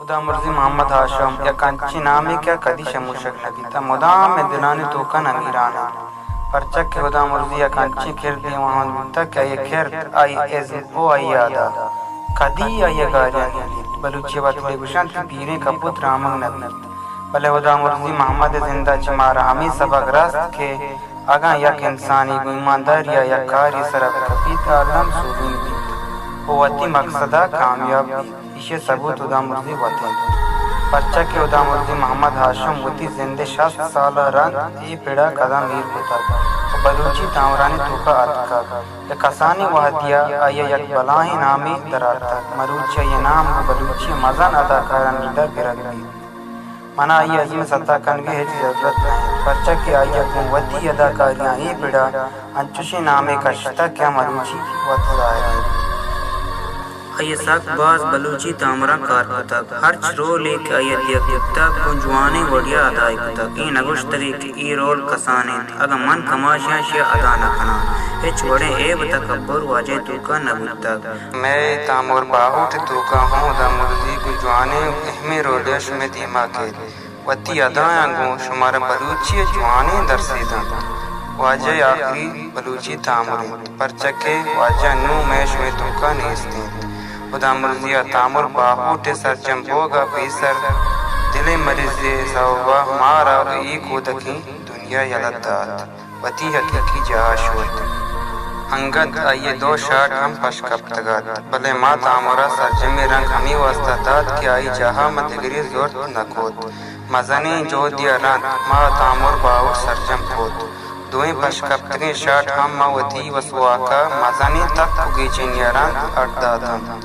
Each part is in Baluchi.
ہدامرزی محمد ہاشم یک انچیں نامے کہ کدی شموشگ نہ بیت ءُ مدام ءِ دلانی توکا نمیران انت، پرچا کہ ہدامرزی یک انچیں کردے واہند بوتگ کہ آئی ءِ کرد، آئی ءِ ازم ءُ آئی ءِ ادا کدی آئی ءِ گاریاں نہ گیت۔ بلوچی ءِ وتلے گوشنت کہ پیریں کپوت رامگ نہ بیت۔ بلے ہدامرزی محمد ءِ زند ءَ چہ مارا ہمے سبق رست کہ اگاں یک انسانے گوں ایمانداری ءَ یک کارے ءِ سرا بہ کپیت، آ الم سوبین بیت ءُ وتی مقصد ءَ کامیاب بیت۔ ایشی ءِ ثبوت ہدامرزی وت انت، پرچا کہ ہدامرزی محمد ہاشم وتی زند ءِ شست سال ءَ رند اے پڑ ءَ قدم ایر کتگ ءُ بلوچی تامرانی توکا اتکگ۔ یک کسانیں وہدے ءَ آئی ءَ یک بلاہیں نامے درآتک، مروچی آئی ءِ نام گوں بلوچی ءِ مزن اداکارانی رد ءَ گرگ بیت۔ من ءَ آئی ءِ ازم ءِ ستا کنگ ءِ ہچ ضرورت نہ انت، پرچا کہ آئی ءَ گوں وتی اداکاریاں اے پڑ ءَ انچوشیں نامے کشتگ کہ آ مروچی وت ظاہر انت۔ آئی ءَ سک باز بلوچی تامراں کار کتگ۔ ہرچ رولے کہ آئی ءَ دیگ بوتگ، گوں جوانیں وڑے ءَ ادا ئے کتگ۔ اے نہ گوشتگ ئے کہ اے رول کسان انت، اگاں من کماشاں ایشی ءَ ادا نہ کناں۔ ہچ وڑیں عیب ءُ تکبر واجہ ءِ توکا نہ بوتگ۔ مئے تامر باہوٹ ءِ توکا ہوں ہدامرزی گوں جوانیں اہمیں رولے ءَ شمئے دیما کیت۔ وتی ادایاں گوں شمارا بلوچی ءِ جوانیں درسے دنت۔ واجہ ءِ آخری بلوچی تامر انت، پرچا کہ واجہ نوں مئے شمئے توکا نیست انت۔ ہدامرزی ءِ تامر باہوٹ ءِ سرجم بوگ ءَ پیسر دل ءِ مریضی ءِ سوب ءَ مارا اے کودکیں دنیا یلہ دات۔ وتی حقیقی جاہ ءَ شت۔ انگت آئی ءِ دو شاٹ ہم پش کپتگ ات، بلے ما تامر ءَ سرجمیں رنگ ہمے واستا دات کہ آئی جاہ ءَ ما دگرے زرت نہ کت۔ مزنیں جہدے ءَ رند ما تامر باہوٹ سرجم کت۔ دوئیں پش کپتگیں شاٹ ہم ما وتی وس واک ءَ مزنیں تک ءُ گیچینی ءَ رند اڈ دات انت۔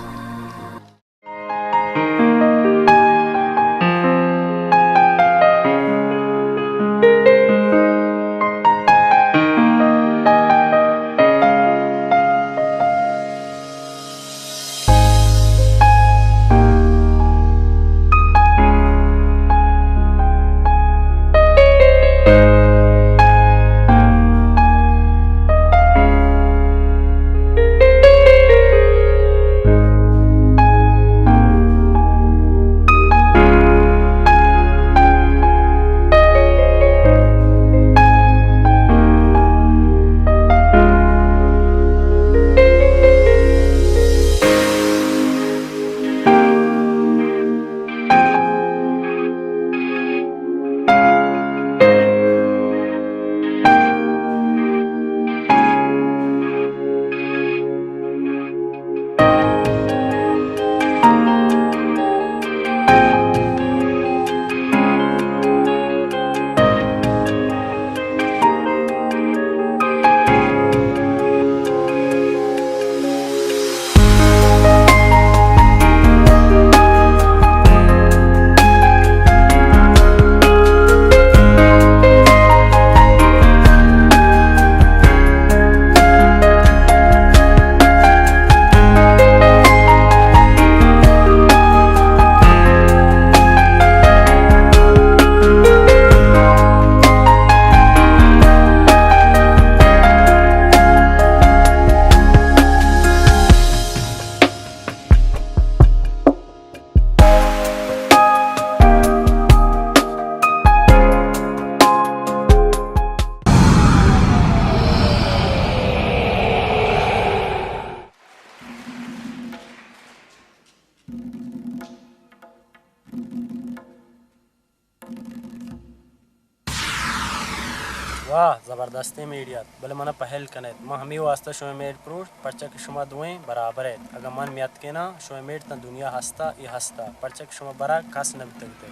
واہ، زبردستیں میڑے ات، بلے من ءَ پہل کن ات۔ من ہمے واستا شمئے میڑ پروشت، پرچا کہ شما دوئیں برابر ات۔ اگاں من میتکیناں، شمئے میڑ تاں دنیا ہستا، اے ہستا، پرچا کہ شما برا کس نہ بوتگ ات۔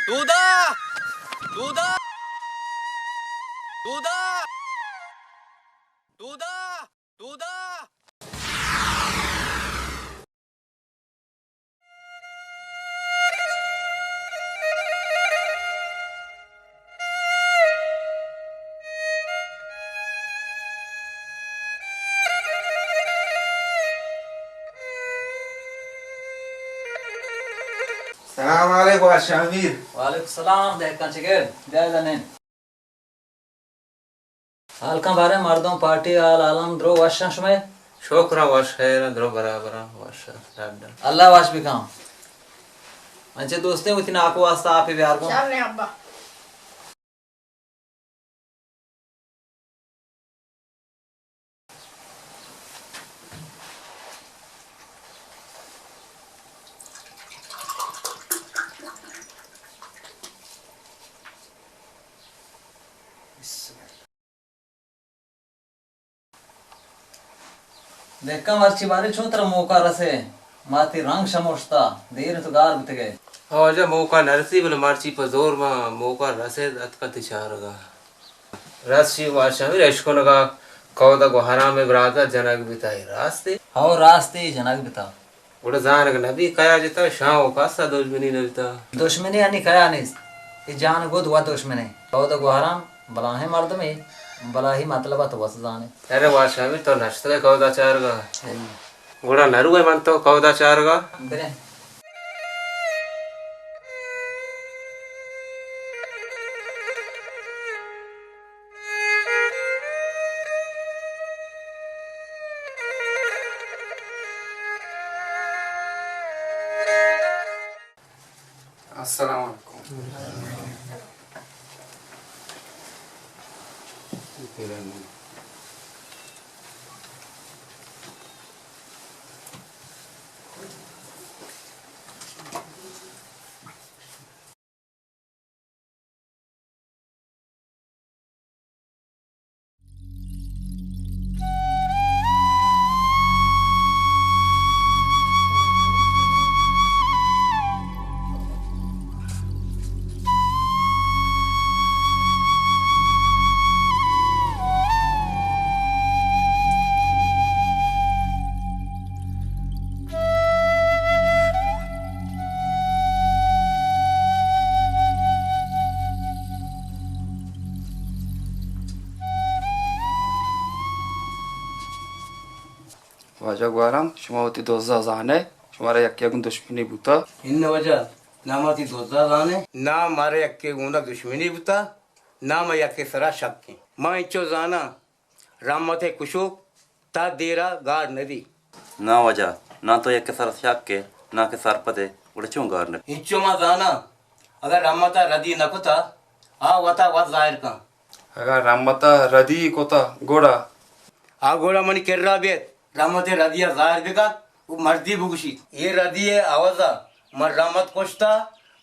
دودا! دودا! دودا! دودا! دودا! سلام علیکم بادشاہ امیر۔ وعلیکم السلام، دہکان چکر، بیا دنین۔ حال کن بارے مردم پارٹی حال عالم درو وش اں شمئے؟ شکر اں وش خیر اں، درو برابر اں، وش اں، ڈڈ اں۔ اللہ وش بکن۔ انچے دوستیں وتی ناکو واسطہ آپے بیار گوں۔ شر نے ابا۔ دہکان مرچی بارے چون ترا موقع رسے؟ ما تئی رنگ شموشتا، دیر تو گار بوتگے۔ ہو واجہ، موقع نرسی، بلے مرچی پہ زور ما موقع رسے، اتکا تئی چارگا۔ رس شی واشاں اشکنگا، کئودا گوہرام برازا جنگ بیتا، اے راستے؟ ہو راستے، جنگ بیتا۔ گڑا زانگ نبی کیا جتا، شاں و کسا دژمنی نبیتا۔ دژمنی انی کیا نیست۔ اے جان گد و دژمنے۔ کئودا گوہرام بلاہیں مردمے، بلاہی مطلب تو وس زانے۔ ارے واشامی تو نشتگے کئودا چارگا۔ گڑا نروے من تو کئودا چارگا۔ برے۔ السلام علیکم۔ واجہ گوہرام، شما وتی دزا زانئے، شمارا یکے گون دشمنی بوتا؟ انہ واجہ، نا ما وتی دزا زانیں، نا مارا یکے گونا دشمنی بوتا، نا ما یکے سرا شک ایں۔ ما انچو زاناں، رحمت ء کشوک تا دیرا گار نہ بی۔ نا واجہ، نا تو یکے سرا شک ئے، نا کہ سرپد ئے، گڑا چون گار نہ بی؟ انچو ما زاناں، اگاں رحمت ء ردی نہ کتا، آ وتا وت ظاہر کن۔ اگاں رحمت ء ردی کتا، گڑا؟ آ گڑا منی کرا بیت، رحمت ء ردی ء ظاہر بکن۔ و مردی بگوشیت، اے ردی ء عوضا من رحمت کشتا،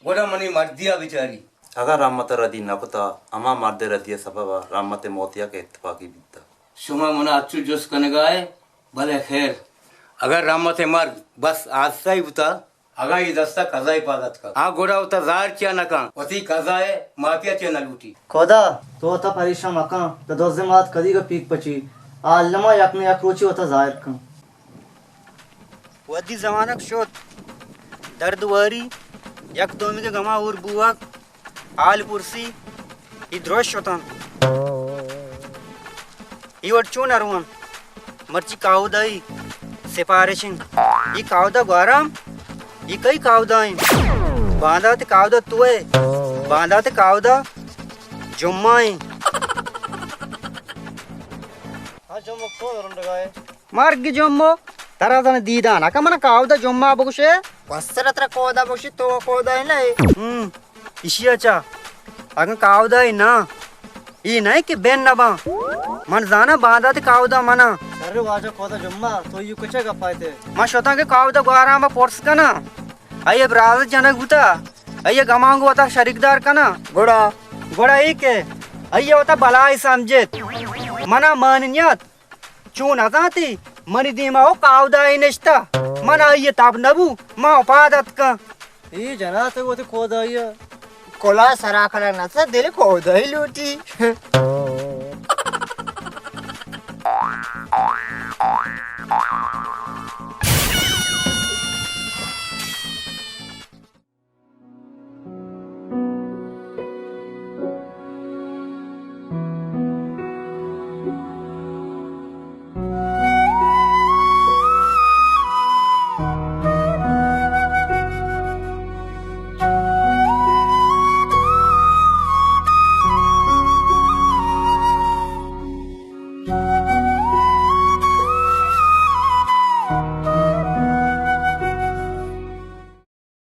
گڑا منی مردی ء بچاری۔ اگاں رحمت ء ردی نہ کتا، ہما مرد ء ردی ء سبب ء رحمت ء موت یک اتفاقی بیتا۔ شما منا اچو جست کنگا ئے، بلے خیر، اگاں رحمت ء مرگ بس حادثہ ہی بوتا، اگاں اے دستا قضا ء پاد اتکگ، آ گڑا وتا ظاہر چیا نہ کن، وتی قضا ء معافی ء چیا نہ لوٹی؟ کئودا، تو وتا پریشان مکن، تو دزے مات کدی گا پیک پچی، آ الما یک نہ یک روچی وتا ظاہر کن۔ وھدی زمانگ شت، درد واری، یک دومیگ ء گما ہور بوگ، حال پرسی، اے درست شت انت۔ اے وڑ چون نہ رو انت؟ مرچی کاہدائی سفارش انت۔ اے کاہدا گوہرام، اے کئی کاہدا انت؟ باندات کاہدا تو ئے، باندات کاہدا جمعہ انت۔ ہاں، جمعہ کون رنڈگا ئے؟ مرگ جمعہ، ترا زن دیدان، اکا من کاودا جمعہ بگوشے؟ وسر ترا کودا بگوشی، تو کودا نہ ئے۔ ہم، اشیا چا، اگن کاودا ای نا، ای نہ کہ بین نہ باں۔ من زانا باندات کاودا منا۔ ارے واجہ کودا جمعہ، تو یو کچا گپا تے؟ من شتاں کہ کاودا گوارا ما پرس کنا۔ آئی ء براز جنگ بوتا، آئی ء گمانگو وتا شریکدار کناں۔ گڑا؟ گڑا اے کہ آئی ء وتا بلاہی سمجھت، منا مان نیات۔ چون نزانتی منی دیما او کاودائی نشتا، من آئی ء تب نبو، ما پاد اتکاں۔ اے جنات وتی کودائی ء کلا سرا کنگ نہ، دل کودائی لوٹی۔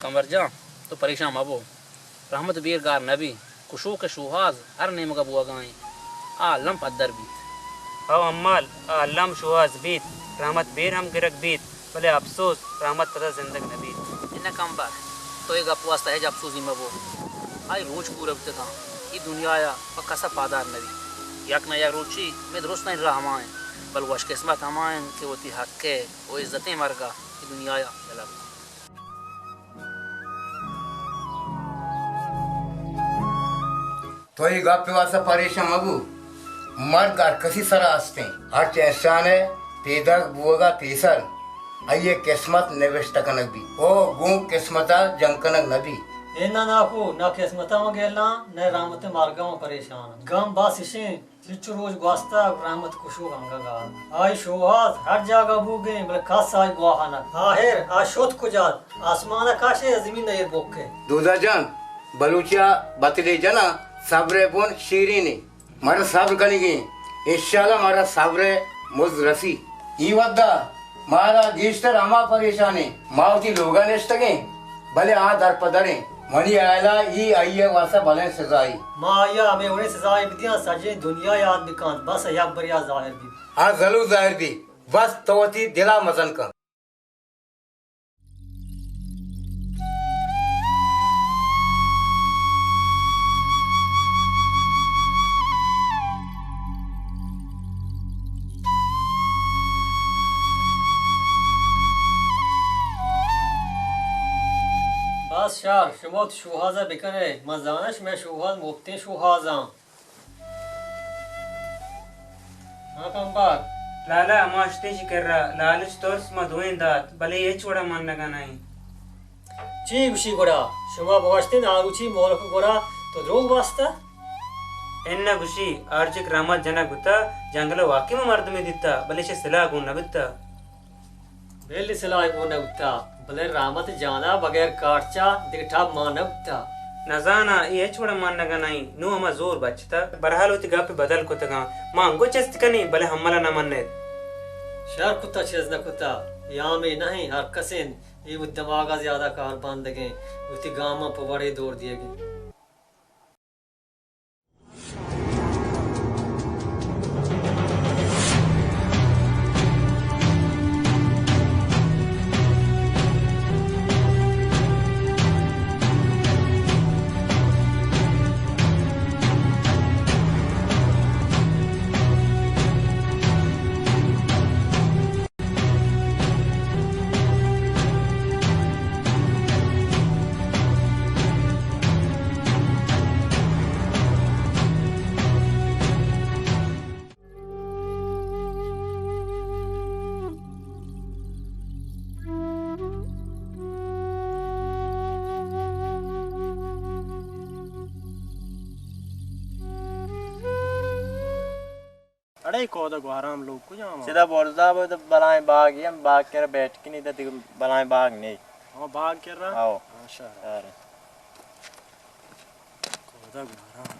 کمبر جان، تو پریشان مبو۔ رحمت بیر گار نبی۔ کشوک ءِ شوہاز ہر نیمگ ءَ بوگا ایں۔ آ الم پدر بیت۔ ہو ہمال، آ الم شوہاز بیت۔ رحمت بیر ہم گرگ بیت، بلے اپسوز، رحمت پدا زندگ نبیت۔ اناں کمبر، تو اے گپ واسطہ ہچ اپسوزی مبو۔ آئی روچ پورا بوتگاں۔ اے دنیا ءَ پہ کس ءَ پادار نبیت۔ یک نہ یک روچی مئے درستانی راہ ہما انت، بل وش قسمت ہما انت کہ وتی حق ءِ و عزتیں مرگ ءَ اے دنیا ءَ یلہ بکنت۔ تو اے گپ ءِ واسطہ پریشان مبو۔ مرگ ہر کسی سرا است انت۔ ہرچ انسان ءِ پیداک بوگ ءَ پیسر آئی ءِ قسمت نبشتہ کنگ بیت۔ او گوں قسمت ءَ جنگ کنگ نہ بیت۔ اے نہ ناکو، نہ قسمت ءَ من گلاں، نہ رحمت ءِ مرگ ءَ من پریشان آں۔ گم بس اش انت۔ چنچو روچ گوستگ، رحمت کشوک انگہ گار۔ آئی شوہاز ہر جاگہ بوگیں، بلے کس آئی گواہ نہ۔ آہر آ شت کجا؟ آسمان ءَ کش ئے یا زمین ءَ ایر بک ئے؟ دودا جان، بلوچی ءَ بتلے جناں، صبر ءِ بن شیرین ایں۔ مارا صبر کنگی ایں، انشاءاللہ مارا صبر ءِ مزد رسی۔ اے وھد ءَ مارا گیشتر ہما پریشان ایں، ما وتی لوگ ءَ نشتگ ایں، بلے آ در پہ در ایں۔ منی ہیال ءَ اے آئی ءِ واستا بلائیں سزائے۔ ما آئی ءَ ہمے وڑیں سزائے بدیاں، سجیں دنیا یات بکنت، بس یک برے آ ظاہر بیت۔ آ ضرور ظاہر بیت، بس تو وتی دل ءَ مزن کن۔ بس شر، شما وتی شوہاز ءَ بکن ئے، من زاناں شمئے شوہاز مپتیں شوہاز آں۔ ہاں کمبر۔ لالا، ما اشتیں شی کرا، لالچ ترس ما دوئیں دات، بلے ہچ وڑا منگا نہ ایں۔ چی گوشی گڑا؟ شما بگوشتیں آ روچی مولک گورا تو دروگ باستا؟ اناں گوشی، ہرچی کہ رحمت جنگ بوتا، جنگل ءَ واقعی ما مردمے دیتا، بلے چہ سلاہ گون نہ بوتا۔ بل سلاہ گون نہ بوتا، بلے رحمت جانا بغیر کارچا دگہ ٹاپ مان نہ بوتا۔ نزاناں، اے ہچ وڑا منگا نہ ایں، نوں ہما زور بچتا۔ برحال وتی گپ بدل کتگاں، ما انگو چست کنیں، بلے ہملا نہ منیت۔ شر کتا چست نہ کتا، یامے نہ ایں، ہر کس انت، اے وتی دماغا زیادہ کار بندگیں، وتی گاماں پہ وڑے دور دیگیں۔ اڑے کودا گوہرام لوگ کجام؟ سیدھا برزا بو تو بلائیں باغ، ہم باغ کرا بیٹھ کنی تو بلائیں باغ نہیں۔ ہاں، باغ کرا؟ آؤ۔ ہاں، شہر۔ شہر۔ کودا گوہرام۔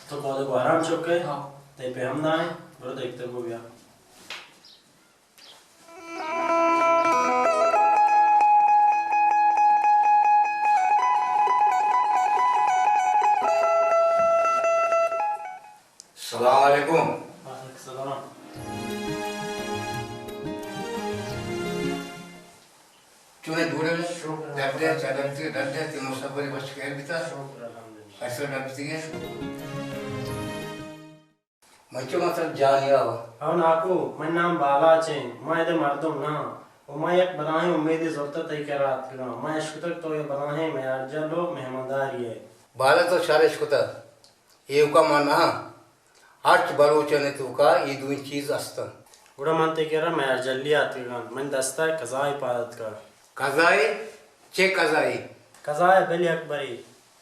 تو کودا گوہرام چک ئے؟ ہاں۔ اے پہ ہم نہ ایں، برو دگہ تک بیا۔ السلام علیکم۔ وعلیکم السلام۔ چون ئے، جوڑ ئے؟ شکر۔ ڈڈ ئے، چا ڈڈ ئے، ڈڈ ئے، تئی مسافری وش خیر بیتا؟ شکر الحمدللہ۔ ایسا ڈڈ بیتی گے؟ من چو مطلب جان یا ہو۔ ہو ناکو، من نام بالاچ ایں، ما ادے مردم نہ آں۔ و ما یک بلاہیں امیدے زرتہ تئی کرا اتکگاں۔ ما اشکتگ تو یک بلاہیں میارجل و مہماندارے ئے۔ بالا تو شر اشکتہ۔ ایوکا ما نہ آں۔ ہرچ بلوچانی توکا اے دوئیں چیز است انت۔ گڑا من تئی کرا میارجلی ءَ اتکگاں۔ منی دستا قضائے پاد اتکا۔ قضائے؟ چے قضائے؟ قضائے بل یک برے۔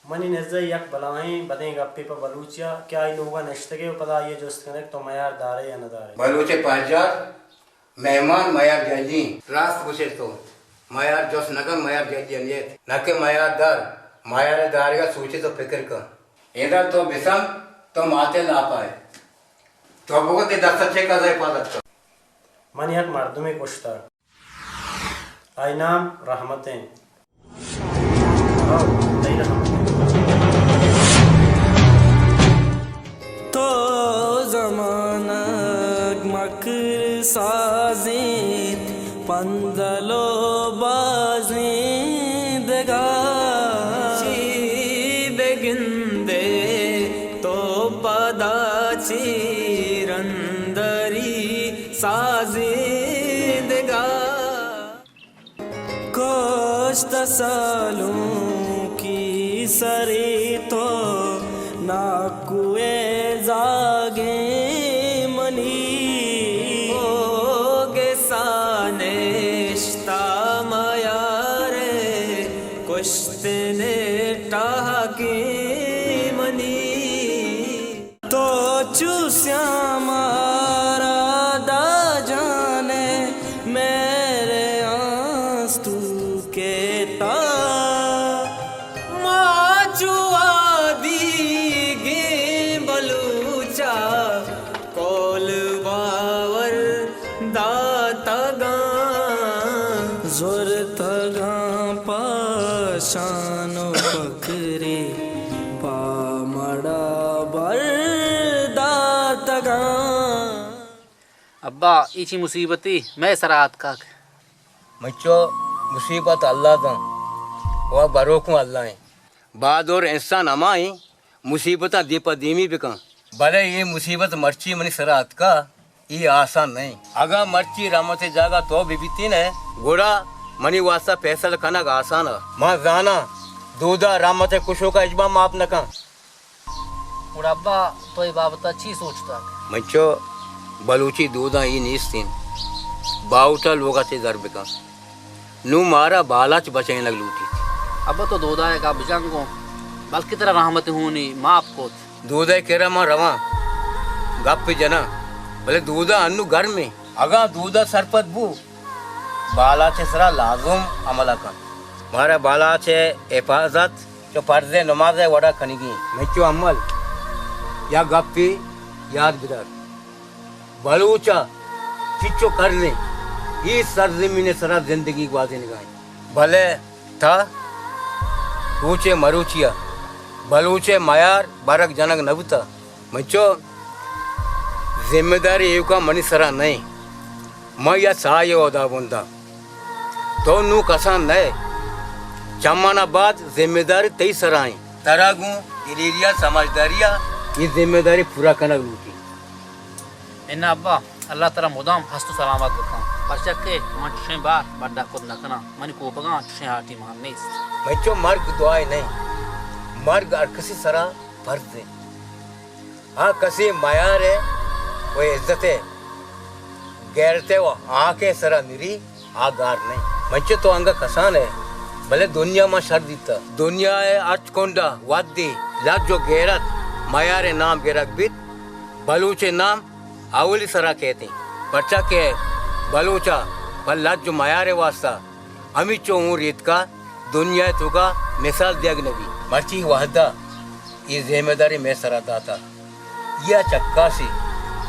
منی نزا یک بلاہیں بدیں گپے پہ بلوچیا کہ آئی لوگا نشتگے و پدا آئیا جست کنگ تو میار دارے یا ندارے۔ بلوچے پجار مہمان میار جلی انت۔ راست گوشے تو۔ میار جست نہ کن، میار جلی انت۔ نہ کہ میار دار، میار دارگا سوچے تو فکر کن۔ ادا تو بسم، تو ماتے لاپا ئے۔ تو بگو تئی دستا چے قضائے پاد اتکا؟ من یک مردمے کشتا۔ آئی نام رحمت انت۔ ہو، تئی رحمت انت۔ تو زمانگ مکر سازینت، پندل و بازیں دگہ۔ چی بگندے تو پدا چی رندری سازیں دگہ۔ کشت سالونکی سری تو ناکوئے زاگیں منی۔ او گسا نشتا میارے کشتنے ٹاکیں منی۔ تو چو سیاہ مارا داں جان ئے، میرے آنس تو کیتا۔ ما چو آدیگیں بلوچا قول باور داتگاں۔ زرتگاں پہ شان و پکری، پہ مڑا بر داتگاں۔ ابا، اے چی مصیبتے مئے سرا آتکگ؟ مچو، مصیبت اللہ داں، و بروکوں اللہ ایں۔ بہادر انسان ہما ایں، مصیبتاں دیم پہ دیمی بکن۔ بلے اے مصیبت مرچی منی سرا اتکا، اے آسان نہ ایں۔ اگاں مرچی رحمت ءِ جاگہ تو بہ بیتین ئے، گڑا منی واسطہ فیصلہ کنگ آسان ات۔ من زاناں دودا رحمت ءِ کشوکا ہچبر معاف نہ کن۔ گڑا ابا، تو اے بابت ءَ چی سوچتگ؟ من چو بلوچی دوداں اے نیست انت، باہوٹ ءَ لوگ ءَ چہ در بکن۔ نوں مارا بالاچ بچینگ لوٹیت۔ ابا تو دودا ءِ گپ بجن گوں، بلکیں ترا رحمت ہونی معاف کت۔ دودا ءِ کرا من رواں، گپ جناں، بلے دودا انوں گرم انت۔ اگاں دودا سرپد بو، بالاچ ءِ سرا لازم عمل ءَ کنت۔ مارا بالاچ ءِ حفاظت چو فرض نماز ءِ وڑا کنگی انت۔ من چو عمل یا گپے یاد بدار۔ بلوچ ءَ چچو قرض انت، اے سرزمین ءِ سرا زندگی گوازینگا انت۔ بلے تا روچے مروچی ءَ بلوچ ءِ میار برگ جنگ نہ بوتہ۔ من چو ذمہ داری ایوکا منی سرا نہ انت۔ من یا ساہ ءِ ہدابنداں۔ تو نوں کسان نہ ئے۔ چمانا بعد ذمہ داری تئی سرا انت۔ ترا گوں دلیری ءَ سمجھداری ءَ اے ذمہ داری پورا کنگ لوٹی۔ انا ابا، اللہ ترا مدام ہست و سلامت بکن۔ پرچا کہ من چشیں بار بڈا کت نہ کناں۔ منی کوپگاں چشیں ہاٹی مان نیست۔ من چو مرگ دعائے نہ انت۔ مرگ ہر کسی سرا فرض انت۔ آ کسے میار ءِ و عزت ءِ، غیرت ءِ و ہاک ءِ سرا مری، آ گار نہ انت۔ من چو تو انگہ کسان ئے، بلے دنیا ما شر دیتہ۔ دنیا ءِ ہرچ کنڈا وھدے لج و غیرت میار ءِ نام گرگ بیت، بلوچ ءِ نام اولی سرا کیت انت۔ پرچا کہ بلوچ ءَ پہ لج و میار ءِ واسطہ ہمینچو ہون ریتکا دنیا ءِ توکا مثال دیگ نہ بیت۔ مرچی وھدا اے ذمہ داری مئے سرا داتا، یا چکاسی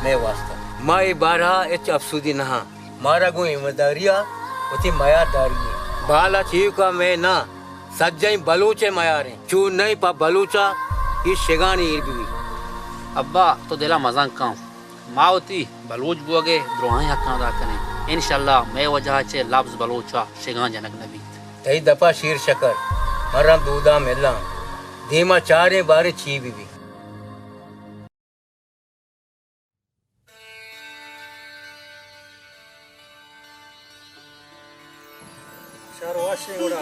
مئے واستا۔ ما اے بارہ ءَ ہچ افسودی نہ آں۔ مارا گوں ایمانداری ءَ وتی میار داری ایں۔ بالاچ ایوک ءَ مئے نہ، سجہیں بلوچ ءِ میار ایں۔ چو نئیں پہ بلوچ ءَ اے شگان ایر بہ بیت۔ ابا، تو دل ءَ مزن کن۔ ما وتی بلوچ بوگ ءِ دراہیں حقاں ادا کنیں۔ انشاءاللہ مئے وجہ ءَ چہ لبز بلوچ ءَ شگان جنگ نہ بیت۔ تئی دپ ءَ شیر شکر، من رند دودا ملاں۔ دیم ءَ چاریں باریں چی بہ بیت۔ شر وشیں گڑا۔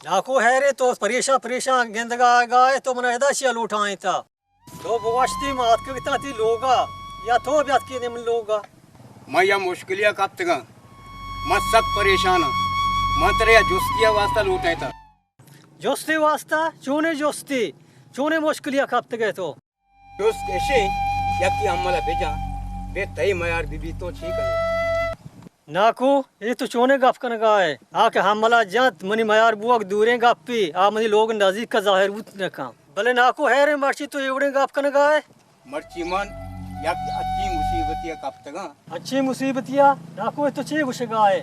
ناکو، ہیرے تو پریشان پریشان گندگا آئیگا ئے، تو منا ادا چیا لوٹائینتا؟ تو بگوشتی ما اتکگتاں تئی لوگا، یا تو بیاتکینے منی لوگا؟ من یا مشکلیا کپتگاں، من سک پریشاناں، من ترا یا جستیا واسطہ لوٹائینتا۔ جستے واسطہ؟ چونیں جستے؟ چونیں مشکلیا کپتگئے تو؟ جست اشیں، یکے ہمل ءَ بجن، بے تئی میار بہ بیت، تو چی کنئے؟ ناکو، اے تو چونیں گپ کنگا ئے؟ آ کہ ہمل ءَ جنت، منی میار بوگ دوریں گپے، آ منی لوگ نزیک ءَ ظاہر بوت نہ کن۔ بلے ناکو، ہیریں مرچی تو اے وڑیں گپ کنگا ئے؟ مرچی من یک اچیں مصیبتے ءَ کپتگاں۔ اچیں مصیبتے ءَ؟ ناکو، اے تو چے گوشگا ئے؟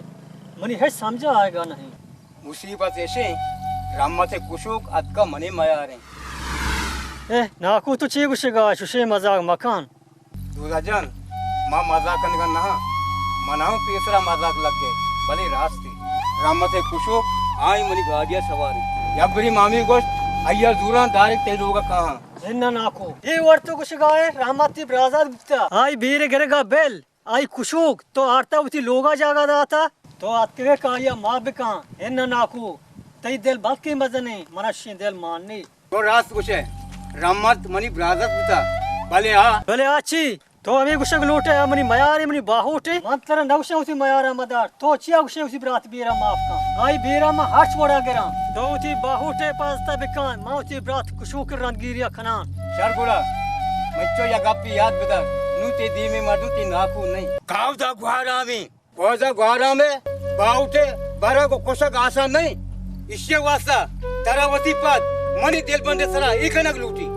منی ہچ سمجھ ءَ آیگا نہ انت۔ مصیبت اشیں، رحمت ءِ کشوک اتکا منی میاریں۔ اے ناکو، تو چے گوشگا ئے؟ چشیں مزاق مکن۔ دودا جان، ما مزاق کنگا نہ آں۔ منا ہم پیسرا مزاق لگے، بلے راستے۔ رحمت ءِ کشوک آئی منی گاڑیا سواریں۔ یک بری مامی گوشت، آئیا زوراں دارک تئی لوگا کاہاں۔ اناں ناکو، اے وڑ تو گوشگا ئے، رحمت تئی برازات بوتا۔ آئی بیر گرگا بل۔ آئی کشوک، تو آرتا وتی لوگا جاگہ داتا؟ تو اتکگے کہ آئیا معاف بکن۔ اناں ناکو، تئی دل بلکیں مزنیں، منا شیں دل مان نی۔ تو راست گوشے، رحمت منی برازت بوتا، بلے آ۔ بلے آ چی؟ تو ہمے گوشگ لوٹے، آ منی میارے، منی باہوٹے؟ من ترا نگوشاں وتی میارا مدار۔ تو چیا گوشے وتی برات بیرا معاف کن؟ آئی بیرا من ہرچ وڑا گراں۔ تو وتی باہوٹے پازتا بکن، من وتی برات کشوک رندگیریا کناں۔ شر گڑا، مچو یا گپے یاد بدار، نوں تئی دیمے مردم تئی ناکو نئیں۔ کاودا گوہرامیں، کاودا گوہرامے، باہوٹے برگ و کشگ آسان نئیں۔ اشی واسطہ ترا وتی پد منی دلبندے سرا اے کنگ لوٹی۔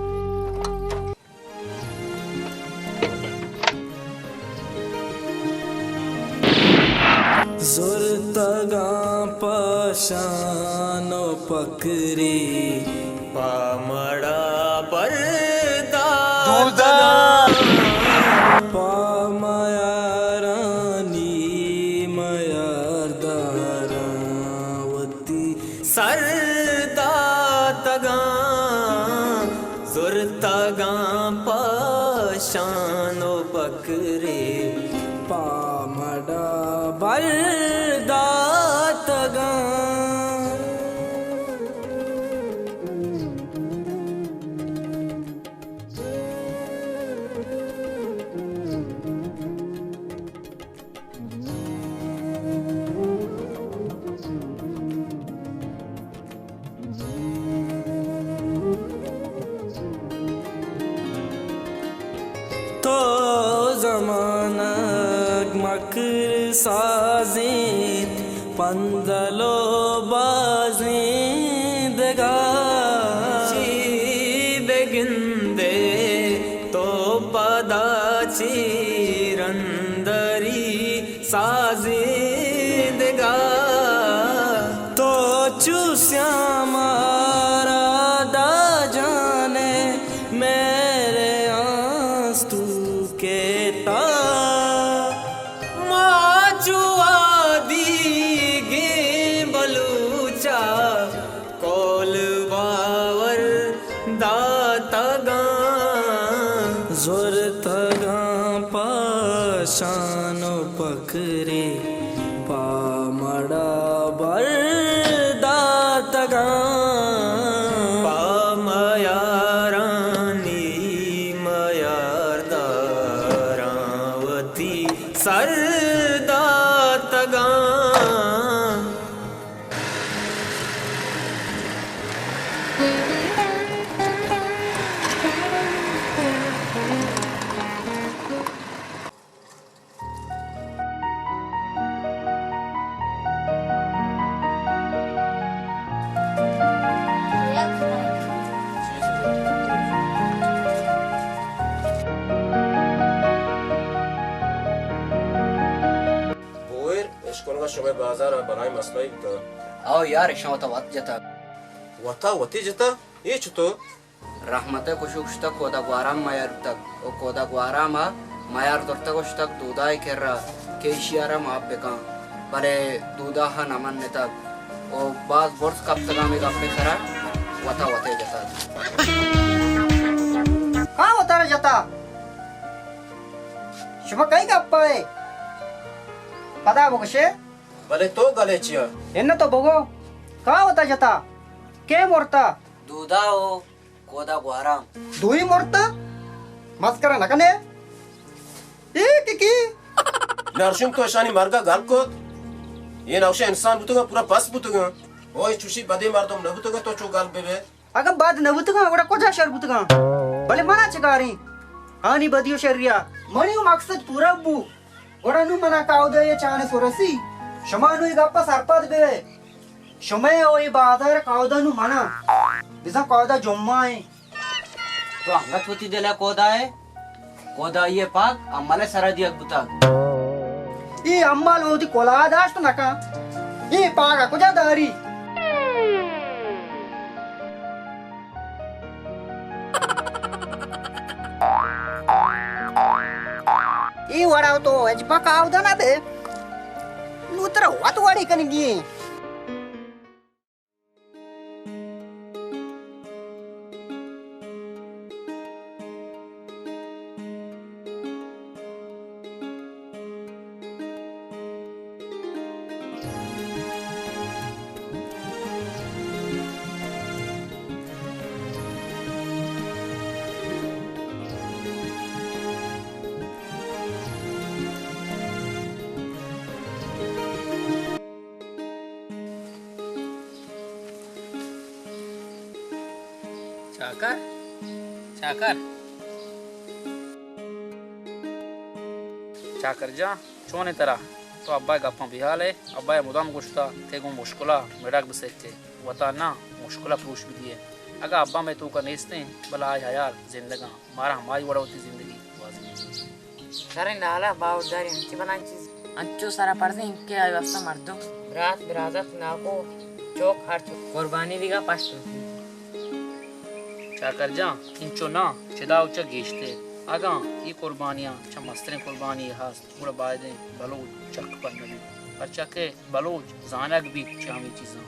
زرتگاں پہ شان و پکری، پہ مڑا برداتگاں۔ پہ میارانی میارداراں وتی سر داتگاں، زرتگاں پہ شان و پکرے، پہ مڑا برداتگاں۔ تو زمانگ مکر سازینت، پندل و بازیں دگہ چی بگندے، تو پدا چی رندری سازیں دگہ۔ تو چو سیاہ مارا داں جانے، میرے بازار ءَ بلاہیں مسئلہ ئے بوتگ۔ او یار، اشاں وتا وت جتگ۔ وتا وتی جتگ؟ اے چتو؟ رحمت ءِ کشوک شتگ، کودا گوارام میار بوتگ۔ او کودا گوارام ءَ میار زرتگ ءُ شتگ دودا ءِ کرا کہ ایشی ءَ را معاف بکن، بلے دودا ءَ نہ منتگ۔ او باز برز کپتگ ہمے گپ ءِ سرا، وتا وتے جتگ۔ کاں وتا را جتا؟ شما کئی گپ ءَ ئے؟ پدا بگوشے۔ بلے تو گلے چیا؟ اناں تو بگو، کاں وتا جتا؟ کے مرتا؟ دودا او کودا گوارام۔ دوئی مرتا؟ مسکرا نہ کنے؟ اے کہ کی؟ نرشم تو اشانی مرگا گل کت؟ اے نوشہ انسان بوتگا، پورا پس بوتگا۔ او اے چوشی بدے مردم نہ بوتگا تو چو گل ببے۔ اگاں بد نہ بوتگاں، گڑا کجا شر بوتگاں؟ بلے منا چہ کاریں آنی بدی و شریا؟ منی و مقصد پورا بو۔ گڑا نوں منا کاودا ءِ چان سرسی۔ شما نوں اے گپا سرپد بے۔ شمئے او اے بازار کاودا نوں منا۔ بزاں کاودا جمعہ ایں۔ تو انگت وتی دل ءَ کودا ئے؟ کودائی ءِ پاگ امل ءِ سرا دیگ بوتگ۔ اے امل وتی کلاہ داشت نہ کن۔ اے پاگ ءَ کجا داری؟ اے وڑا تو اجبا کاودا نہ بے۔ نوں ترا وت وڑے کنگی ایں۔ چاکر، چاکر۔ چاکر جان، چون انت ترا؟ تو ابا ءِ گپاں بے ھال ئے؟ ابا ءَ مدام گوشتا کہ گوں مشکلا مڑگ بسکے، وتا نہ، مشکلا پروش بدیے۔ اگاں ابا مئے توکا نیستیں، بلے آئی ھیال زندگاں۔ مارا ھمائی وڑا وتی زندگی گوازینی۔ شریں لالا، باورداری انچیں بلاھیں چیز۔ انچو سرا پرزیں کہ آئی واسطہ مردم۔ برات، برازت، ناکو، چوک، ھر چوک قربانی دیگا پشت۔ چاکر جان، انچو نہ، چدا و چہ گیشتر۔ اگاں اے قربانیاں چہ مستریں قربانی ھست، گڑا بایدیں بلوچ چک پر نہ بیت۔ پرچا کہ بلوچ زانگ بیت چہ ھمے چیزاں۔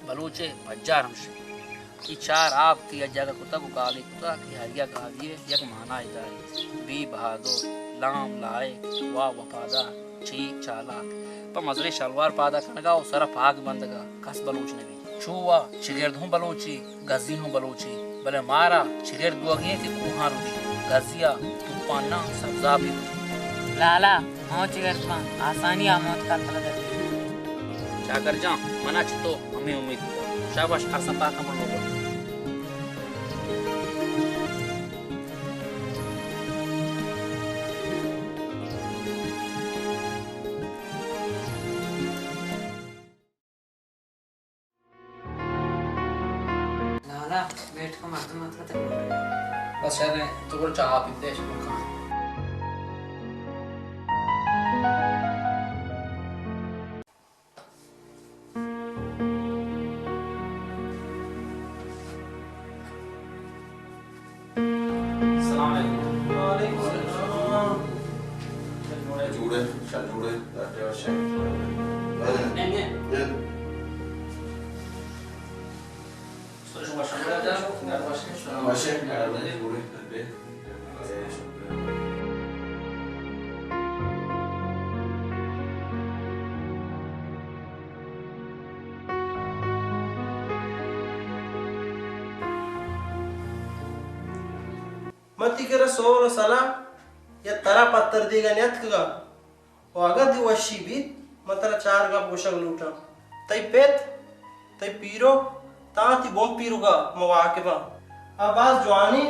بلوچ ءِ پجار ھمش انت۔ اے چار آب کہ یک جاگہ کتگ و گالے کتگ کہ ھر یک آبی ءِ یک مانائے داریت۔ بے بھادر، لام لائق، وا وپادار، چیک چالاک۔ پہ مزنیں شلوار پادا کنگا و سرا پاگ بندگا کس بلوچ نہ بیت۔ چو وا چگرد ھوں بلوچے، گزی ھوں بلوچے، بلے مارا چگرد بوگی انت کہ کوھاں رودی، گزیا توپاناں سبزابی رودی۔ لالا، ما چگرد باں، آسانی ءَ موت کلتر دے۔ چاکر جان، منا چہ تو ھمے امیت بوتگ۔ شاباش، ارساں پاکاں بڑو بڑو۔ لالا، بیٹھکا مردم اتکا تئی۔ بس شر انت، تو برو چاہ آپ دے، شما کھاں۔ السلام علیکم۔ وعلیکم السلام۔ جوڑے، شل جوڑے، ڈاکٹر شل۔ من تئی کرا سول و سلاہ یا ترا پتر دیگا نیاتکگاں۔ و اگاں تئی وشی بیت، من ترا چار گپ گوشگ لوٹاں۔ تئی پت، تئی پیرک، تاں تئی بن پیرکا من واقفاں۔ آ باز جوانیں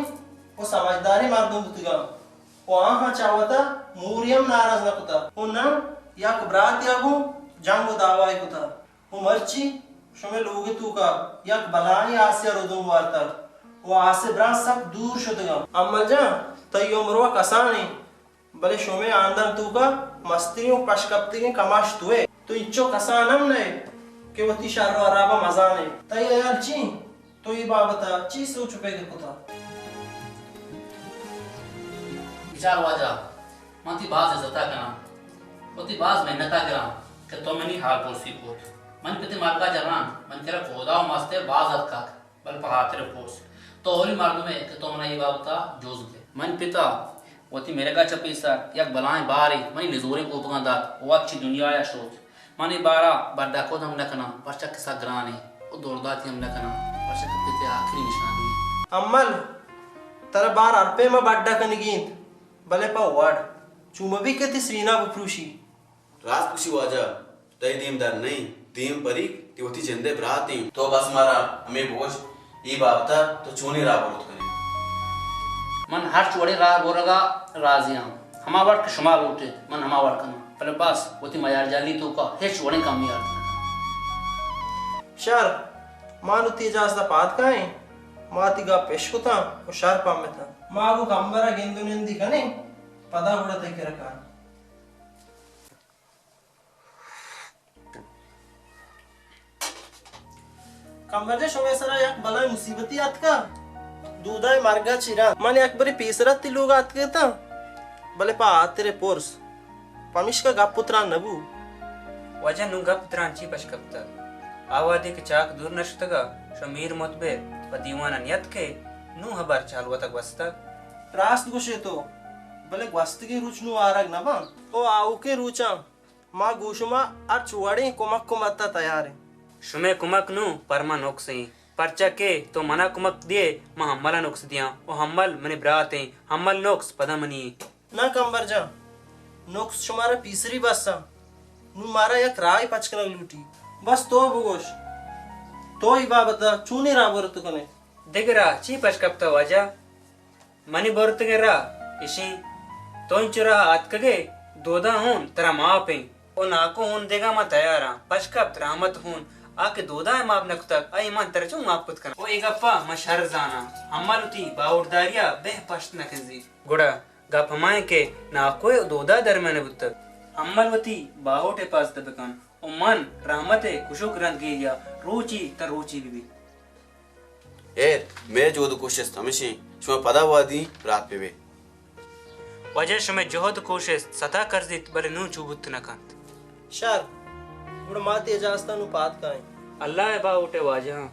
و سمجھداریں مردم بوتگاں و آہاں چہ وتا موری ہم ناراض نہ کتا و نہ یک براتے ء گوں جنگ و دعوائے کتا و مرچی شمئے لوگ ء توکا یک بلاہیں آسے ء ردوم وارتگ و آسے براں سک دور شتگاں۔ امل جان، تئی عمر و کسانیں۔ بلے شمئے ہاندان توکا مستریں و پشکپتگیں کماش توئے۔ تو انچو کسان ہم نہ ئے کہ وتی شر و ہراب ء مزان ئے۔ تئی ہیال چی انت؟ تو اے بابت ء چی سوچ و پگر کتگ؟ بچار واجہ، من تئی باز عزت ء کناں، وتی باز منت ء گراں کہ تو منی ہال پرسی کت۔ من پت ء مرگ ء جنان، من کرا کودا و مستر باز اتکگ۔ بلے پہ ہاتر ء پرس، تو اولی مردم ئے کہ تو منا اے بابت ء جوز دئے۔ من پت ء وتی مرگ ء چہ پیسر یک بلاہیں بارے منی نزوریں کوپگاں دات و وت چہ دنیا ء شت۔ من اے بار ء بڈ ء کد ہم نہ کناں، پرچا کہ سک گران انت، و دورداتی ہم نہ کناں، پرچا کہ پت ء آخری نشانی انت۔ امل، ترا بار ہر پیم ء بڈ ء کنگی انت، بلے پہ وڑ، چو مہ بی کہ تئی سرین ء بپروشی۔ راست گوشی واجہ، تئی دیم در نہ انت، دیم پریک تئی وتی جند ء برات انت۔ تو بس مارا ہمے بگوش، اے بابت ء تو چونیں راہ برت کن ئے؟ من ہرچ وڑیں راہ برگ ء رازی آں۔ ہما وڑ کہ شما لوٹ ایت، من ہما وڑ کناں۔ بلے بس وتی میار جلی توک ء ہچ وڑیں کمی آرت نہ کناں۔ شر، ما نوں تئی اجازت ء پاد کائیں۔ ما تئی گپ اش کتاں و شر پہمتاں۔ ما گوں کمبر ء گند و نندی کنیں، پدا گڑا تئی کرا کائیں۔ کمبر جان، شمئے سرا یک بلائیں مصیبتے اتکا۔ دودا ء مرگ ء چہ رند من یک برے پیسر ات تئی لوگ ء اتکگ اتاں، بلے پہ ہاتر ء پرس، پمیشکا گپ و تران نہ بو۔ واجہ، نوں گپ و تران چی پش کپتگ؟ آ وہدے کہ چاک دور نہ شتگ ء شمئے متبر پہ دیوان ء نیتک ء نوں ہبر چہ ہلوت ء گوستگ۔ راست گوش ئے تو، بلے گوستگیں روچ نوں آرگ نہ باں۔ او آؤکیں روچاں ما گوں شما ہرچ وڑیں کمک ء مدت ء تیار ایں۔ شمئے کمک نوں پر ما نقص ایں، پرچا کہ تو منا کمک دیئے، ما ہمل ء نقص دیاں، و ہمل منی برات ایں، ہمل نقص پدا منی ایں۔ ناں کمبر جان، نقص شمارا پیسری بس آں، نوں مارا یک راہے پچ کنگ لوٹی۔ بس تو بگوش، تو اے بابت ء چونیں راہ برت کن ئے؟ دگہ راہ چی پش کپتہ واجہ؟ منی برتگیں راہ اشیں، تو انچو راہ آتکگے، دودا ہون ترا ماپ ایں۔ او ناکو ہون دیگا ما تیاراں۔ پش کپت رحمت ہون، آ کہ دودا ء ماپ نہ کتگ، آئی من ترا چوں ماپ کت کناں؟ او اے گپا من شر زاناں، ہمل وتی باہوٹداریا بہ پشت نہ کنزی۔ گڑا گپ ہما انت کہ ناکو ء دودا درمیان بوتگ۔ ہمل وتی باہوٹ حفاظت بکن و من رحمت ء کشوک رندگیریا روچی تاں روچی ببیت۔ ہیر، مئے جہد و کوشست ہمیش انت، شما پدا وہدی برات بہ بئے۔ واجہ، شمئے جہد و کوشست ستا کرزیت، بلے نوں چو بوت نہ کنت۔ شر، گڑا ما تئی اجازتا نوں پاد کائیں۔ اللہ ء باہوٹ ء واجہاں۔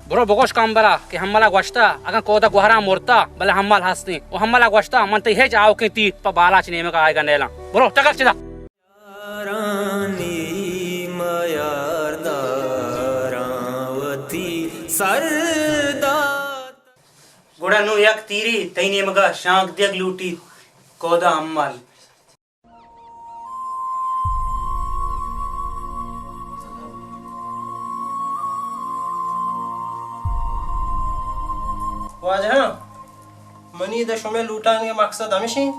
برو بگوش کمبرا کہ ہملا گوشتہ، اگاں کودا گوہرام مرتہ، بلے ہمل ہستیں۔ و ہملا گوشتہ، من تئی ہچ آؤکیں تیر پہ بالاچ نیمگا آیگا نیلاں۔ برو، ٹکر چدا۔ یارانی میار دار۔ سر دات۔ گڑا نوں یک تیرے تئی نیمگا شانک دیگ لوٹیت، کودا امل۔ واجہاں، منی ادا شمئے لوٹائینگ ءِ مقصد ہمیش انت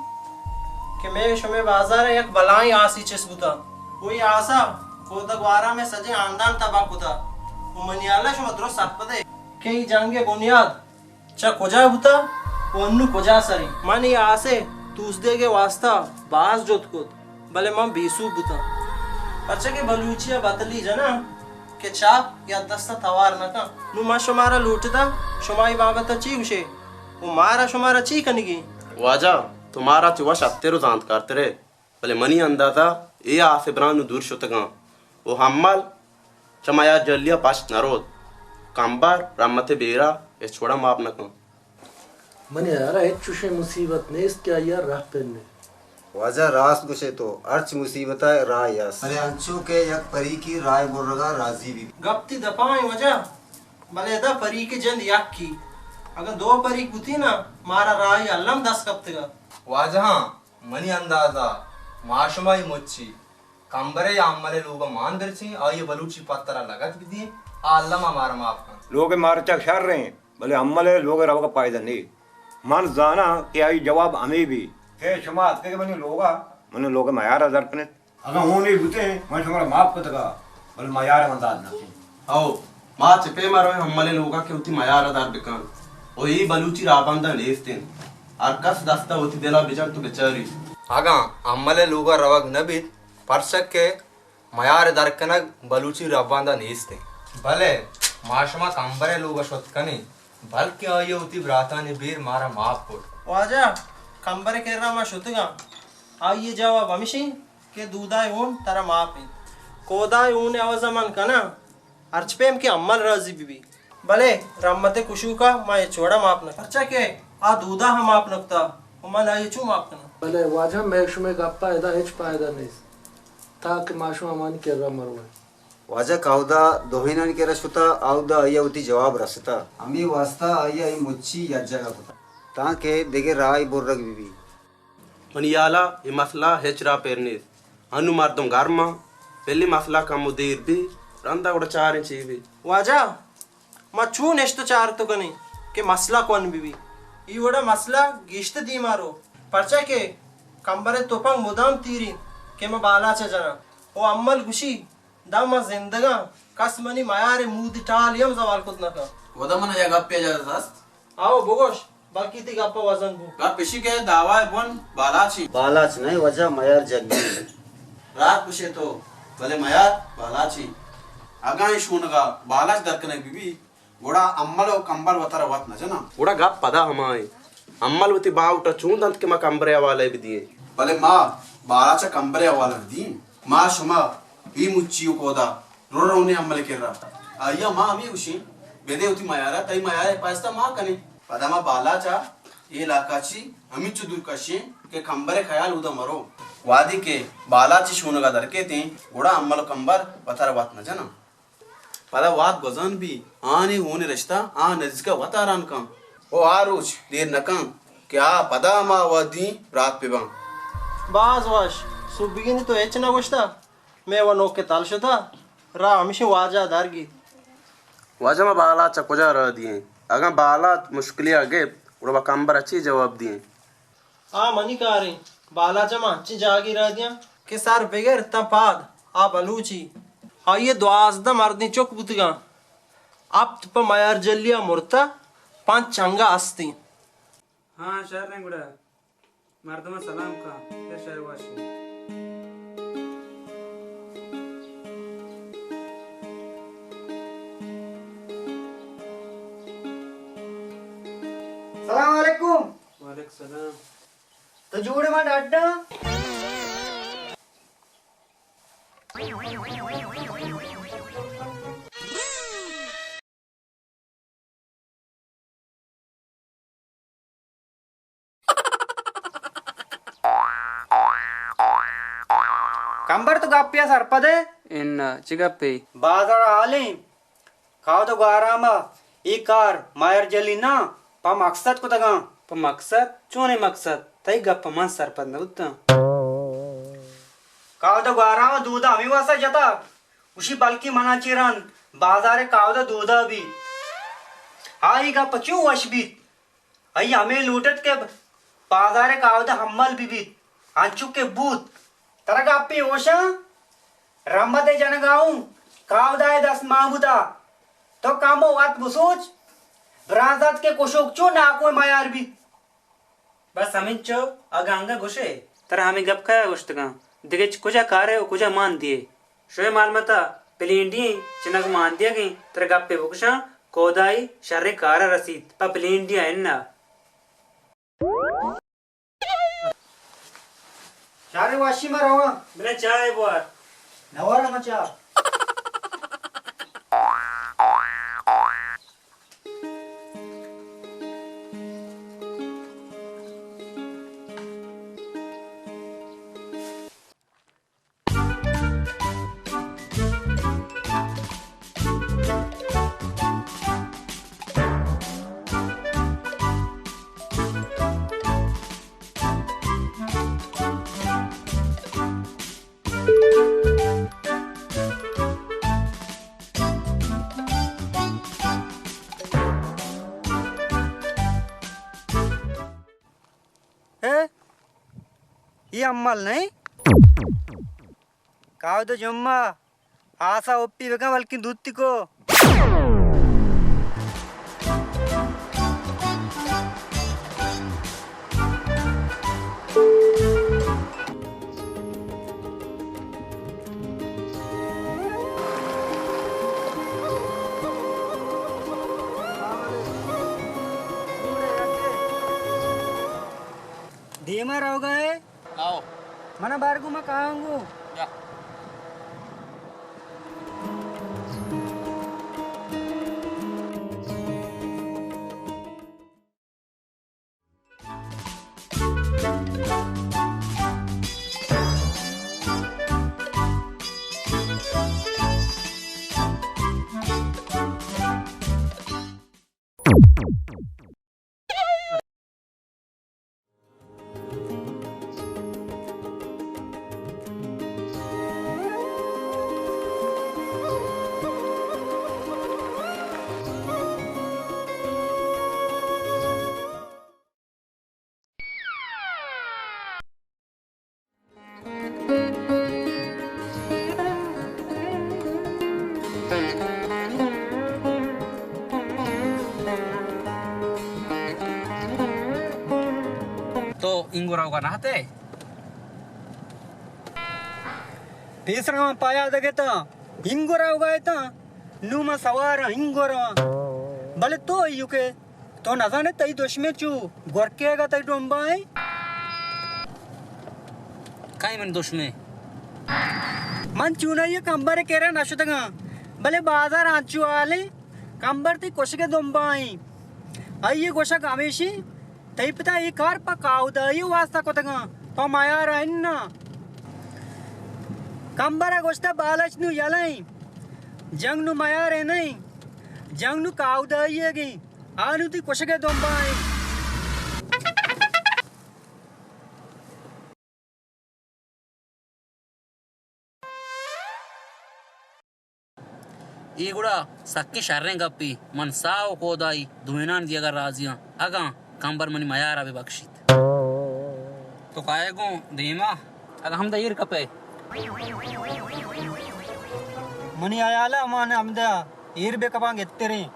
کہ مئے شمئے بازار ءَ یک بلاہیں آسے چست بوتگ۔ وئی آس ءَ کودا گوارام ءِ سجہیں ہاندان تباہ کتگ۔ و منی ہیال ءَ شما درست سرپد ئے کہ اے جنگ ءِ بنیاد چہ کجا بوتگ و انوں کجا سر انت۔ من اے آس ءِ توس دیگ ءِ واستا باز جہد کت، بلے من بے سوب بوتاں، پرچا کہ بلوچی ءَ بتلی جناں کہ چاپ یک دست ءَ توار نہ کنت۔ نوں من شمارا لوٹتاں، شما اے بابت ءَ چی گوش ئے و مارا شمارا چی کنگی؟ واجہ، تو مارا چہ وش اتر و زانتکارتر ئے، بلے منی اندازہ اے آس ءِ براں نوں دور شتگاں و ہمل چہ میار جلی ءَ پشت نہ روت۔ کمبر رحمت ءِ بیرا ہچ وڑا ماپ نہ کنت۔ منی ہیال ءَ ہچ چوشیں مصیبت نیست کہ آئی ءَ راہ پر نیست۔ واجہ، راست گوش ئے تو، ہرچ مصیبت ءَ راہے است۔ بلے انچو کہ یک پریکے راہ ءِ برگ ءَ رازی بیت۔ گپ تئی دپ ءَ انت واجہ، بلے ادا پریک ءِ جند یکے۔ اگاں دو پریک بوتیں نا، مارا راہ ءِ الم دست کپتگ ات۔ واجہاں، منی اندازہ ما شما اے مچی کمبرے یا امل ءِ لوگ ءَ مان درچیں، آئی ءَ بلوچی پتر ءَ لگت بدیں، آ الم ءَ مارا ماپ کنت۔ لوگ ءِ مارچاگ شر انت، بلے امل ءِ لوگ ءَ روگ ءَ پائدہ نیست۔ من زاناں کہ آئی جواب ہمے بیت کہ شما اتکگ منی لوگ ءَ، منی لوگ ءِ میار ءَ در کن ات۔ اگاں ہون ئے بوتیں، من شمارا ماپ کتگ ات، بلے میار ءَ من داد نہ کن۔ ہو، ما چہ پیم ءَ رویں امل ءِ لوگ ءَ کہ وتی میار ءَ در بکن۔ و اے بلوچی راہبند ءَ نیست انت۔ ہر کس دست ءَ وتی دل ءَ بجنت و بچاریت۔ اگاں امل ءِ لوگ ءَ روگ نہ بیت، پرچا کہ میار ءِ در کنگ بلوچی رھبند ءَ نیست انت۔ بلے ما شما کمبر ءِ لوگ ءَ شت کنیں، بلکیں آئی ءَ وتی براتانی بیر مارا ماپ کت۔ واجہ، کمبر ءِ کرا ما شتگاں، آئی ءِ جواب ہمیش انت کہ دودا ءِ ہون ترا ماپ انت۔ کودا ءِ ہون ءِ عوض ءَ من کناں، ہرچ پیم کہ امل راضی بہ بیت۔ بلے رحمت ءِ کشوک ءَ ما ہچ وڑ ءَ ماپ نہ کن، پرچا کہ آ دودا ہم ماپ نہ کتگ و من آئی ءَ چوں ماپ کناں؟ بلے واجہ، مئے شمئے گپ ءَ ادا ہچ پائدہ نیست، تاں کہ ما شما ہمانی کرا مہ رویں۔ واجہ کہ اودا دوہینانی کرا شتہ، اودا آئی ءَ وتی جواب رستہ۔ ہمے واستا آئی ءَ اے مچی یک جاگہ کتہ، تاں کہ دگہ راہے برگ بہ بیت۔ منی ہیال ءَ اے مسئلہ ہچ راہ پر نیست۔ انوں مردم گرم انت، بلے مسئلہ کمو دیر بی، رندا گڑا چاریں چی بی۔ واجہ، ما چون نشت چارت کنیں کہ مسئلہ کون بہ بی؟ اے وڑا مسئلہ گیشتر دیما رو، پرچا کہ کمبر ءِ تپنگ مدام تیر انت کہ ما بالاچ ءَ جناں۔ او امل گوشی، داں من زندگاں، کس منی میار ءِ مود ءِ ٹالے ہم زوال کت نہ کنت۔ گڑا من ءَ یک گپے اجازت است؟ آؤ بگوش، بلکیں تئی گپ ءَ وزن بو۔ گپ اشی کہ دعوا ءِ بن بالاچ انت۔ بالاچ نہ، واجہ، میار جگی۔ راست گوشے تو، بلے میار بالاچ انت۔ اگاں اے شونگ ءَ بالاچ در کنگ بہ بیت، گڑا امل و کمبر وتارا وت نہ جناں۔ گڑا گپ پدا ہما انت، امل وتی باہوٹ ءَ چون دنت کہ ما کمبر ءِ حوالہ ءَ بدییں؟ بلے ما بالاچ ءَ کمبر ءِ حوالہ ءَ ندییں۔ ما شما اے مچی و کودا رو رونے امل ءِ کرا۔ آئی ءَ ما ہمے گوشیں، بدے وتی میار ءَ، تئی میار ءِ حفاظت ءَ ما کنیں۔ پدا ما بالاچ ءَ اے علاقہ چی ہمینچو دور کشیں کہ کمبر ءِ خیال اودا مرو۔ وہدے کہ بالاچ ءِ شونگ ءَ در کیتیں، گڑا امل و کمبر وتارا وت نہ جناں۔ پدا وہد گوزان بی، آہانی ہون ءِ رشتہ آ نزیک ءَ وت آران کن۔ او آ روچ دیر نہ کن کہ آ پدا ہما وہدی برات بہ باں۔ باز وش، سوبگینی تو ہچ نہ گوشتہ، مئے و نوک ءَ تل شتہ، راہ ہمیشیں واجہ ءَ در گیت۔ واجہ، ما بالاچ ءَ کجا راہ دییں؟ اگاں بالاچ مشکلے ءَ گپت، گڑا ما کمبر ءَ چی جواب دییں؟ آ منی کاریں، بالاچ ءَ ما انچیں جاگے راہ دیاں کہ سر بگر تاں پاد آ بلوچے۔ آئی ءَ دوازدہ مردیں چک بوتگاں، ہپت پہ میار جلی ءَ مرتہ، پنچ چنگا استیں۔ ہاں، شریں گڑا مردماں سلام کن، اے شر وش۔ سلام علیکم۔ وعلیکم سلام۔ تو جوڑ ئے، ما ڈاڈا۔ کمبر، تو گپے ءَ سرپد ئے؟ اناں، چے گپے؟ بازار ءَ حالیں، کاود ءُ گوارام ءَ اے کار ماہر جلی نہ، پہ مقصد کتگاں۔ پہ مقصد؟ چونیں مقصد؟ تئی گپ ءَ من سرپد نہ بوتاں۔ کاودا گوارا ءَ دودا ہمے واسطہ جتا، گوشی بلکیں منا چہ رند بازار ءَ کاودا دودا بیت۔ آئی گپ چو وش بیت۔ آئی ہمے لوٹت کہ بازار ءَ کاودا حمل بہ بیت، انچو کہ بوت۔ ترا گپے ہوشاں؟ رحمت ءِ جنگا اوں کاودا ءِ دست مان بوتا۔ تو کمو وت بسوچ، برانزات کہ کشوک چو ناکوئے میار بیت۔ بس ہمینچو، اگاں انگہ گوشے۔ ترا ہمے گپ کیا گوشتگاں؟ دگہ چہ کجا کارے و کجا مان دیئے؟ شوئے مالمتا پلینڈی چنگ مان دیگیں، ترا گپے بگوشاں، کودائی شریں کارا رسیت، پہ پلینڈیا اناں۔ شارے واشی ما رواں۔ بلے چاہ بوار۔ نوارا ما چاہ۔ اے؟ اے امل نئیں؟ کاودا جمعہ آسا اوپی بکن، بلکیں دوتی کو۔ دیما روگا ئے؟ آؤ۔ منا بار گوں، ما کاہاں گوں۔ یا۔ تو اینگو روگا نہ اتے؟ پیسرا من پایا دگتا، اینگو روگا اتاں، نوں من سوارا اینگو رواں۔ بلے تو ایوکے تو نزانے تئی دشمن چو گورکے گا تئی ڈومبا ایں؟ کئے من دشمن؟ من چونائی کمبر کرا نشتگاں، بلے بازار انچو حالیں، کمبر تئی کشگ دنبا ایں۔ آئی گوشگ ہمیشی، تئی پتا اے کار پہ کاودائی واسطہ کتگاں، پہ میارا اناں۔ کمبر گوشتہ بالچ نوں یلہ ایں، جنگ نوں میارے نہ ایں، جنگ نوں کاودائی گیں۔ آ نوں تئی کشگ ءِ دمبا ایں۔ اے گڑا سکیں شریں گپے۔ من ساہ و کودائی دوئینان دیگا راضی آں، اگاں کمبر منی میارا بہ بکشیت۔ تو کائے گوں دیما؟ اگاں ہمدا ایر کپئے۔ منی ہیالا من ہمدا ایر بہ کپاں گہتریں۔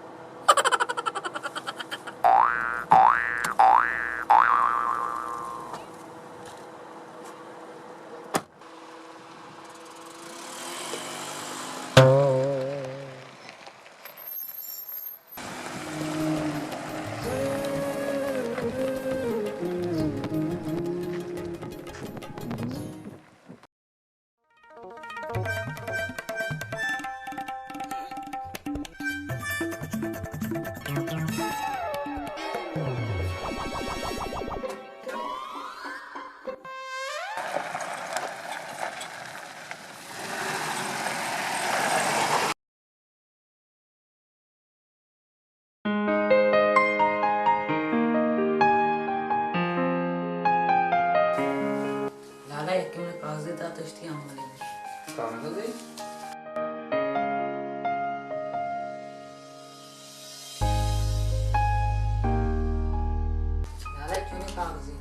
نالے چونیں کاغذے؟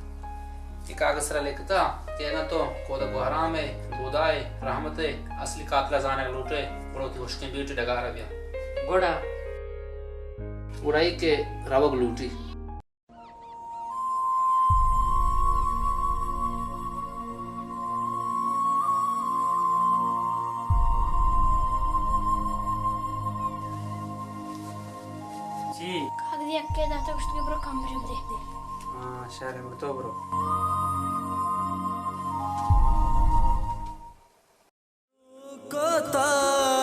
اے کاغذ سرا لکھتا کہ اگاں تو کودا گوہرام ءِ، دودا ءِ، رحمت ءِ اصلی قاتل ءَ زانگ لوٹ ئے، گڑا وتی ہشکیں بیٹے ڈگار ءَ بیا۔ گڑا؟ گڑا اے کہ روگ لوٹی۔ چی؟ کاگدے یکے داتا، گوشت کہ برو کمبرے بدے۔ ہاں، شر اِنت، گڑا تو برو۔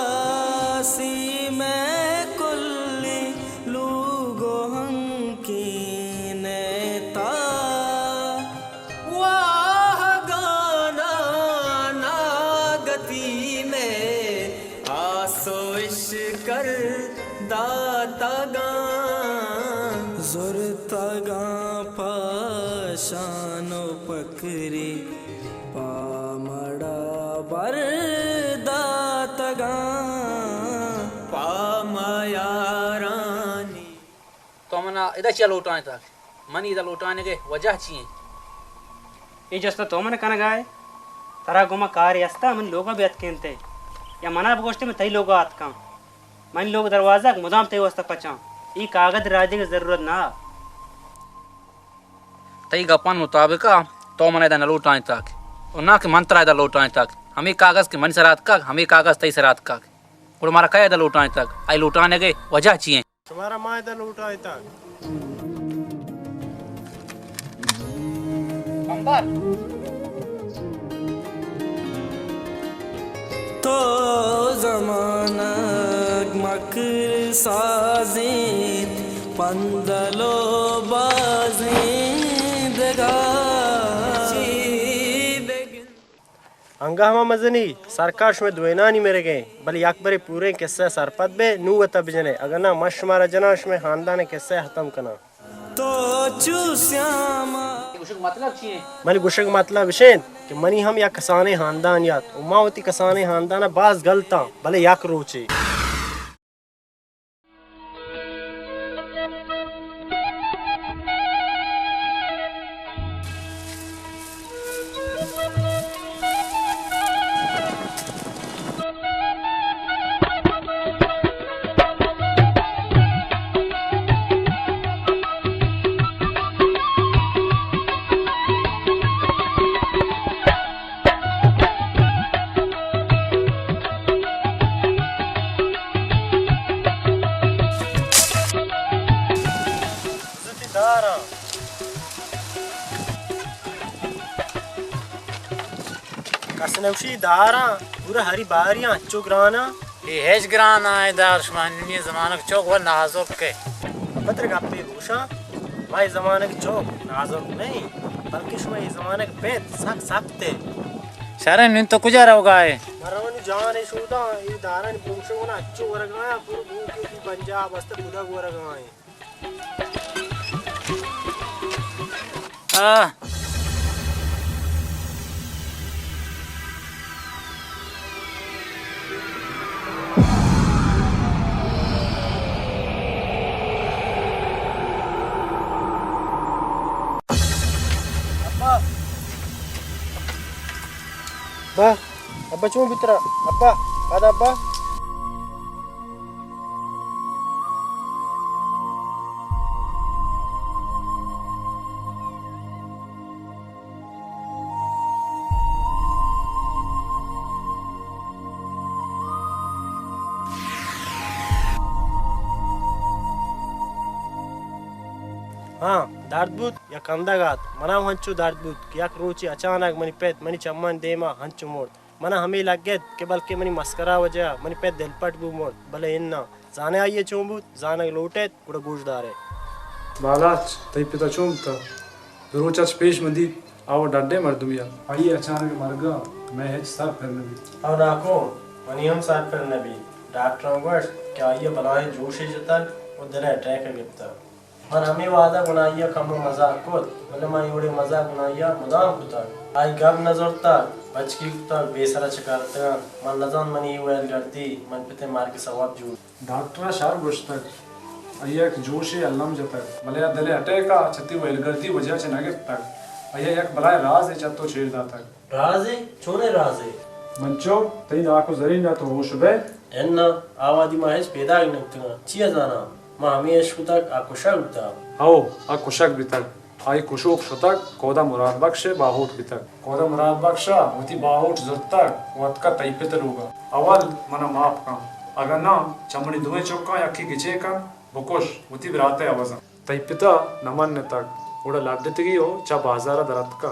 کتاسی مئے کلی لوگ ءُ ہنکین ءِ تہا، واہگانا ناگتی مئے آس ءُ اشکر داتگاں، زرتگاں پہ شان ءُ پکری، پہ مڑا بر داتگاں، پہ میارانی۔ تو منا ادا چیا لوٹائینتگ؟ منی ادا لوٹائینگ ءِ وجہ چی اِنت؟ اے جست ءَ تو من کنگ ءَ ئے؟ ترا گوں ما کارے است ءَ؟ منی لوگ ءَ بہ اتکینت ئے، یا منا بگوشت ئے من تئی لوگ ءَ اتکاں؟ منی لوگ ءِ دروازگ مدام تئی واستہ پچ اَنت۔ اے کاگد ءِ راہ دیگ ءِ ضرورت نہ۔ تئی گپانی مطابق ءَ تو من ءَ ادا نہ لوٹائینتگ، ءُ نہ کہ من ترا ادا لوٹائینتگ۔ ہمے کاگد کہ منی سرا اتکگ، ہمے کاگد تئی سرا اتکگ۔ گڑا مارا کئے ادا لوٹائینتگ؟ آئی لوٹائینگ ءِ وجہ چی اِنت؟ شمارا ما ادا لوٹائینتگ۔ کمبر۔ تو زمانگ مکر سازینت، پندل ءُ بازیں دگہ چی بگن۔ انگہ ہما مزنی سرکار شمئے دوئینانی مرگ ءَ اِنت، بلے یکبرے پوریں کسہ ءَ سرپد بئے، نوں وتا بجن ئے، اگاں ناں من شمارا جناں، شمئے ہاندان ءِ کسہ ءَ ختم کناں۔ تو چو سیاما۔ گوشگ مطلب چی اِنت؟ منی گوشگ مطلب اِش اِنت کہ منی ہم یک کسانیں ہاندانے اَت ءُ ما وتی کسانیں ہاندان ءَ باز گل اِت آں، بلے یک روچے۔ زوتی داراں۔ کس نوشی داراں، پورا ہری باریاں، انچو گراناں۔ اے ہچ گران نہ اِنت دار، شما نونی زمانگ چوک و نازک ئے۔ پتر گپے گوشاں، ما اے زمانگ چوک نازک نہ ایں، بلکہ شما اے زمانگ پت سک سخت ئے۔ شریں، نون تو کجا روگا ئے؟ من روانی جان ءِ شوداں، اے دارانی پروشگ ءَ انچو ورگا آں، پورا گوں کہ وتی پنجاب است پدا ورگا آں۔ آہ۔ ابا۔ با، ابا چون بیترا؟ ابا، پاد ابا۔ ہاں، درد بوت یا کندگ ات، منا ہم ہنچو درد بوت کہ یک روچے اچانک منی پت منی چمانی دیما ہنچو مرت۔ منا ہمے لگت کہ بلکیں منی مسکرا وجہ ء منی پت دلپٹ بوت مرت، بلے اناں۔ زانئے آئی ء چون بوت؟ زانگ لوٹ ایت، گڑا گوش دار ئے۔ بالاچ، تئی پت ء چون بوتگ؟ دو روچ ء چہ پیش من دیت، آ وت ڈڈیں مردمے ات۔ آئی ء اچانک ء مرگ ء مئے ہچ سر پر نہ بیت۔ او ناکو، منی ہم سر پر نہ بیت۔ ڈاکٹراں گوشت کہ آئی ء بلاہیں جوشے جتگ و دل ء اٹیک ء گپتگ۔ من ہمے وہد ء گوں آئی ء کمو مزاک کت، بلے من اے وڑیں مزاک گوں آئی ء مدام کتگ۔ آئی گپ نہ زرتگ، بچکی کتگ، بے سرا چکارتگاں۔ من نزانت منی اے ویل گردی من پت ءِ مرگ ءِ سوب جوڑ۔ ڈاکٹر ءَ شر گوشتگ، آئی ءَ یک جوشے الم جتگ، بلے آ دل ءِ اٹیک ءَ چہ تئی ویل گردی وجہ چہ نہ گپتگ۔ آئی ءَ یک بلاہیں رازے چہ تو چیر داتگ۔ رازے؟ چونیں رازے؟ منچو، تئی ناکو زرین ءَ تو ہوش بئے؟ اناں، آ وہدی ما ہچ پیداک نہ بوتگاں۔ چیا زاناں؟ ما ہمے اشکتگ آ کشگ بوتگ۔ ہو، آ کشگ بیتگ۔ آئی کشوک شتگ، کودا مراد بخش ءِ باہوٹ بیتگ۔ کودا مراد بخش ءَ وتی باہوٹ زرتگ و اتکگ تئی پت ءِ لوگ ءَ۔ اول من ءَ ماپ کن، اگاں ناں چہ منی دوئیں چکاں یکے گچین کن، بکش، وتی برات ءِ عوض ءَ۔ تئی پت ءَ نہ منتگ، گڑا لڈتگی و چہ بازار ءَ در اتکگ۔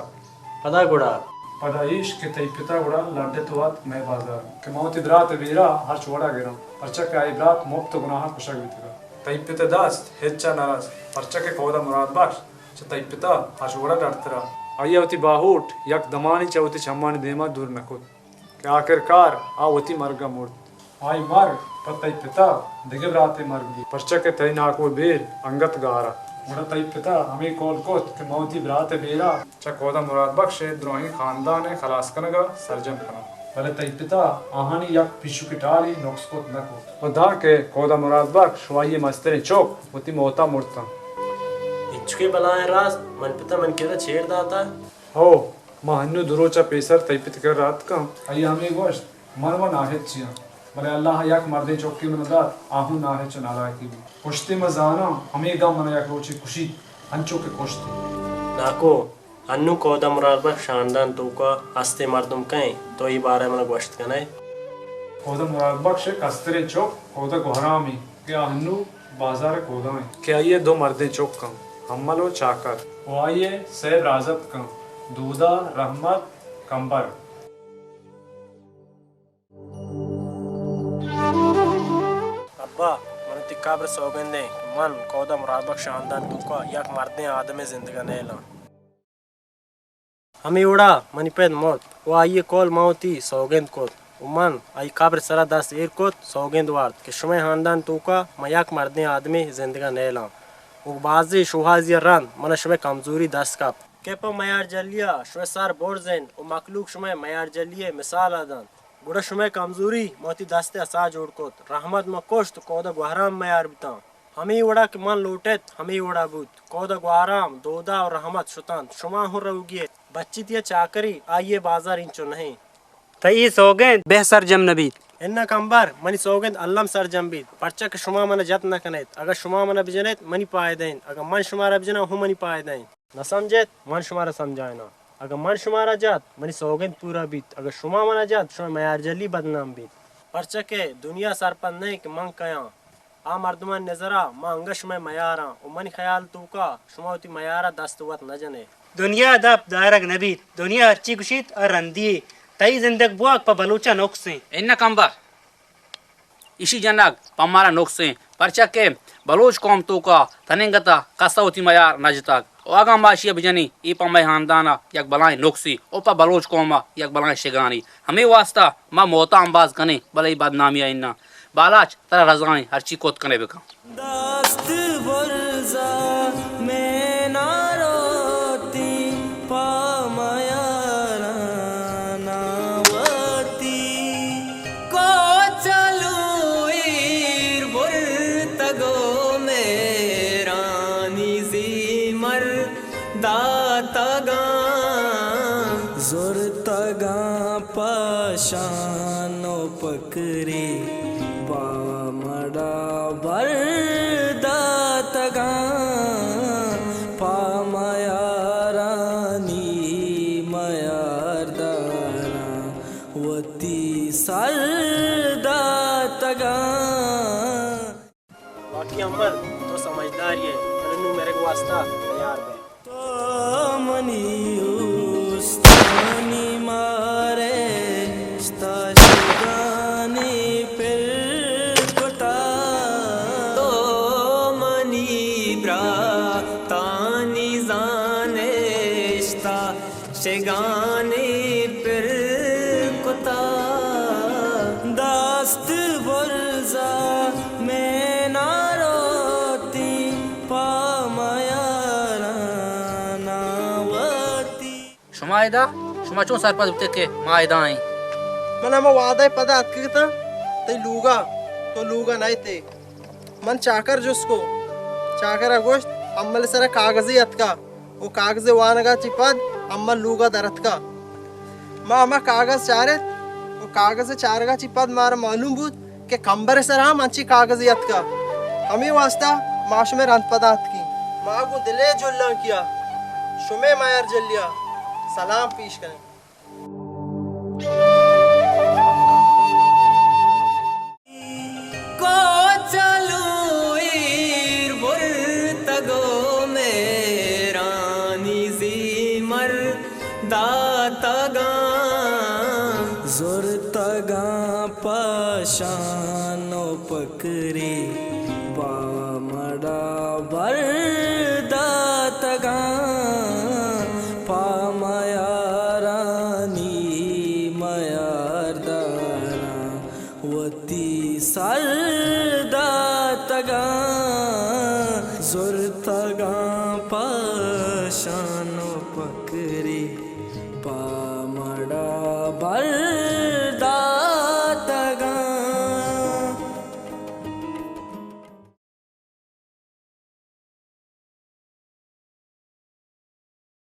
پدا گڑا؟ پدا ایش کہ تئی پت ءَ گڑا لڈت و اتک مئے بازار ءَ کہ من وتی برات ءِ بیرا ہرچ وڑا گراں، پرچا کہ آئی برات مپت گناہاں کشگ بیتگ ات۔ تئی پت ءِ دست ہچ ءَ نہ رست، پرچا کہ کودا مراد بخش چہ تئی پت ءَ ہرچ وڑا ڈرتر ات۔ آئی ءَ وتی باہوٹ یک دمانے چہ وتی چمانی دیما دور نہ کت کہ آخرکار آ وتی مرگ ءَ مرت۔ آئی مرگ پہ تئی پت ءَ دگہ براتے مرگ بیت، پرچا کہ تئی ناکو ءِ بیر انگت گار ات۔ گڑا تئی پت ءَ ہمے کول کت کہ من وتی برات ءِ بیرا چہ کودا مراد بخش ءِ دراہیں خاندان ءِ خلاص کنگ ءَ سرجم کناں۔ بلے تئی پت ءَ آہانی یک پیشوکے ٹالے نقص کت نہ کت۔ و دانکہ کودا مراد بخش و آئی ءِ مستریں چک وتی موت ءَ مرتاں۔ اینچکیں بلاہیں راز من پت ءَ من کرا چیر داتگ۔ ہو، ما ہنو دو روچ ءَ پیسر تئی پت کرا اتکاں۔ آئی ءَ ہمے گوشت، من و ناہچ چیاں، بلے اللہ ءَ یک مردیں چکے من ءَ دات، آ ہوں ناہچ و نالائکے بوت۔ پشتے من زاناں ہمے گم من ءَ یک روچے کشیت، انچو کہ کشت ئے۔ ناکو، انوں کودا مراد بخش ءِ ہاندان توکا ہستیں مردم کئے انت؟ تو اے بارہ ءَ من ءَ گوشت کن ئے؟ کودا مراد بخش ءِ کستریں چک کودا گوہرام انت کہ آ انوں بازار ءِ کودا انت۔ کہ آئی ءَ دو مردیں چک انت، حمل و چاکر، و آئی ءِ سئے برازتک انت، دودا، رحمت، کمبر۔ ابا، من ءَ تئی قبر ءِ سوگند ایں کہ من کودا مراد بخش ءِ ہاندان توکا یک مردیں آدمے زندگ ءَ نیلاں۔ ہمے وڑا منی پت مرت و آئی ءِ کول من وتی سوگند کت و من آئی قبر ءِ سرا دست ایر کت، سوگند وارت کہ شمئے ہاندان توکا من یک مردیں آدمے زندگ ءَ نیلاں و بازیں شوہازی ءَ رند من ءَ شمئے کمزوری دست کپت کہ پہ میارجلی ءَ شمئے سر برز انت و مخلوق شمئے میارجلی ءِ مثال ءَ دنت۔ گڑا شمئے کمزوری من وتی دست ءِ عصا جوڑ کت۔ رحمت من کشت، کودا گوہرام میار بوتاں۔ ہمے وڑا کہ من لوٹت، ہمے وڑا بوت۔ کودا گوہرام، دودا و رحمت شتنت۔ شما ہوں روگی ات۔ بچیت یا چاکری، آئی ءِ بازار اینچو نہ انت۔ تئی اے سوگند بہ سرجم نہ بیت۔ اناں کمبر، منی سوگند الم سرجم بیت، پرچا کہ شما من ءَ جت نہ کن ات۔ اگاں شما من ءَ بجن ات، منی پائدہ انت، اگاں من شمارا بجناں، ہوں منی پائدہ انت۔ نہ سمجھ ات، من شمارا سمجھائیناں۔ اگاں من شمارا جت، منی سوگند پورا بیت۔ اگاں شما من ءَ جت، شمئے میارجلی بدنام بیت۔ پرچا کہ دنیا سرپد نہ انت کہ من کئے آں۔ آ مردمانی نظرا من انگت شمئے میاراں و منی خیال توکا شما وتی میارا دست وت نہ جن ئے۔ دنیا ءَ دپ دارگ نہ بیت۔ دنیا ہرچی گوشیت، آ رندی یے۔ تئی زندگ بوگ پہ بلوچاں نقص انت۔ اناں کمبر، ایشی جنگ پہ مارا نقص انت، پرچا کہ بلوچ قوم توکا تننگتا کسا وتی میار نہ جتگ۔ و اگاں ما ایشی ءَ بجنیں، اے پہ مئے ہاندان ءَ یک بلاہیں نقصے و پہ بلوچ قوم ءَ یک بلاہیں شگانے۔ ہمے واستا ما موت ءَ امباز کنیں، بلے اے بدنامی ءَ اناں۔ بالاچ، ترا رضا ایں، ہرچی کت کن ئے بکن۔ دست برزا میں ناروتی پا میارانا وتی۔ کوچلو ایر برتگو میرانی زیمر داتگاں۔ زرتگاں پہ شان و پکری بامڑا بر داتگاں۔ پہ میارانی میارداراں وتی سر داتگاں۔ واقعی احمد، تو سمجھدارے ئے، بلے نوں مرگ واستا تیار بئے۔ تو منی اوستانی مارے، شتا شگانی پر کتا۔ تو منی براتانی زانے، شتا شگانے پر کتا۔ دست برزا میں ناروتی پا میارانا وتی۔ شما ادا؟ ما چون سرپد بوتیں کہ ما ادا ایں؟ من ہما وہد ءَ پدا اتکگ اتاں تئی لوگ ءَ، تو لوگ ءَ نہ ات ئے۔ من چاکر جست کو، چاکر ءَ گوشت، امل ءِ سر ءَ کاگدے اتکا، او کاگد ءِ وانگ ءَ چہ پد امل لوگ ءَ در اتکا۔ ما ہما کاگد چارت، او کاگد ءِ چارگ ءَ چہ پد مارا معلوم بوت کہ کمبر ءِ سر ءَ ہم انچیں کاگدے اتکا۔ ہمے واستا ما شمئے رند پدا اتکیں۔ ما گوں دل ءِ جہلانکی ءَ شمئے میار جلی ءَ سلام پیش کنیں۔ کوچلو ایر برتگ ءُ مہرانی زیمر داتگاں۔ زرتگاں پہ شان ءُ پکری، پہ مڑا بر داتگاں۔ پہ میارانی میارداراں وتی سر داتگاں۔ زرتگاں پہ شان ءُ پکری،